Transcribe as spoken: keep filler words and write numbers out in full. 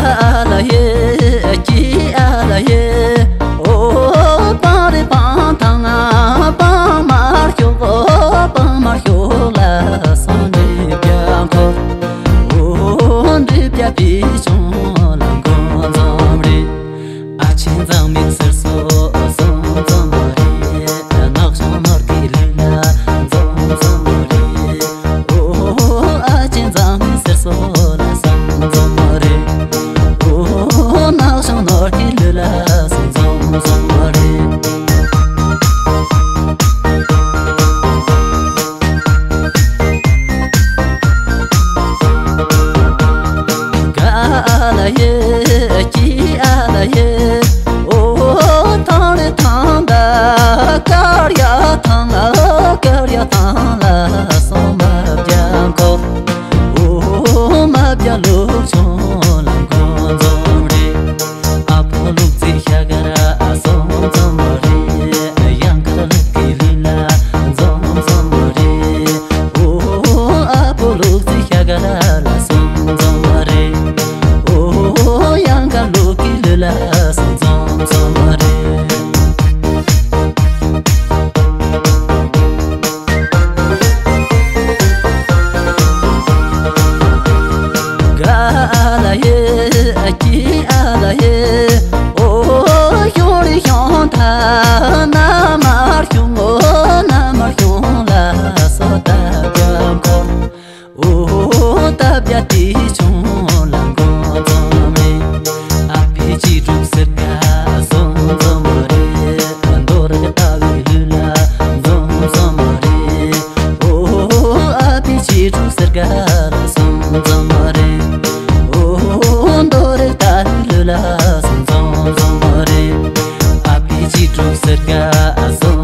ཨ་ལ་ཡེ། ཀྱི་ཨ་ལ་ཡེ། ཨོ། སྤང་རེ་སྤང་ཐང་ང་སྤང་མར་ཤོག་སྤང་མར་ཤོག་ལ་སོང་འདྲེ་བརྒྱ་འཁོར། ཨོ། འདྲེ་བརྒྱ་པའི་ཆུང་ལ་འགོ་འཛོམས་རེད། ཨ་ཆེ་མཛངས་མའི་གསེར་སོ་སོང་འཛོམས་རེད། ནག་ཞང་ནོར་གྱི་ལུས་ལ་འཛོམས་འཛོམས་རེད། ཨོ། ཨ་ཅེ་མཛངས་མའི་གསེར་སོ་ལ་སོང་འཛོམས་རེད། ཨོ། ནག་ཞང་ནོར་གྱི་ལུས་ལ་སོང་འཛོམས་འཛོམས་རེད། ག་ཨ་ལ་ཡེ། ཀྱི་ཨ་ལ་ཡེ། ཨོ། ཐང་ལེ་ཐང་ད་ཀར་ཡ་ཐང་ལ་ཀར་ཡ་ཐང་ལ་སོང་མ་བརྒྱ་འཁོར། ཨོ། མ་བརྒྱ་ལུག་ཆུང་ལ་འགོ་འཛོམས་རེད། ཨ་ཕོ་ལུག་རྫི་ཤ་ག་ར་འཛོམས་འཛོམས་རེད། གཡང་དཀར་ལུག་གི་ལུས་ལ་འཛོམས་འཛོམས་རེད། ཨོ། ཨ་ཕོ་ལུག་རྫི་ཤ་ག་ར་ལ་སོང་འཛོམས་རེད། ཨོ། གཡང་དཀར་ལུག་གི་ལུས་ལ་སོང་འཛོམས་འཛོམས་རེད། ག་ཨ་ལ་ཡེ། ཀྱི་ཨ་ལ་ཡེ། ཨོ། ཤོང་རི་ཤོང་ཐ་ན་མར་ཤོང་ངོ་ན་མར་ཤོང་ལ་སོ་ད་བརྒྱ་འཁོར། ཨོ། ད་བརྒྱ་དེ་ཆུང་ལ་འགོ་འཛོམས་རེད། ཨ་ཕི་གཅེས་ཕྲུག་སེར་ཀ་སོང་འཛོམས་རེད། རྡོ་རི་ལྟ་བུའི་ལུས་ལ་འཛོམས་འཛོམས་རེད། ཨོ། ཨ་ཕི་གཅེས་ཕྲུག་སེར་ཀ་ལ་སོང་འཛོམས་རེད། ཨོ། རྡོ་རི་ལྟ་བུའི་ལུས་ལ་སོང་འཛོམས་འཛོམས་རེད། ཨ་ཕི་གཅེས་ཕྲུག་སེར་ཀ་སོང་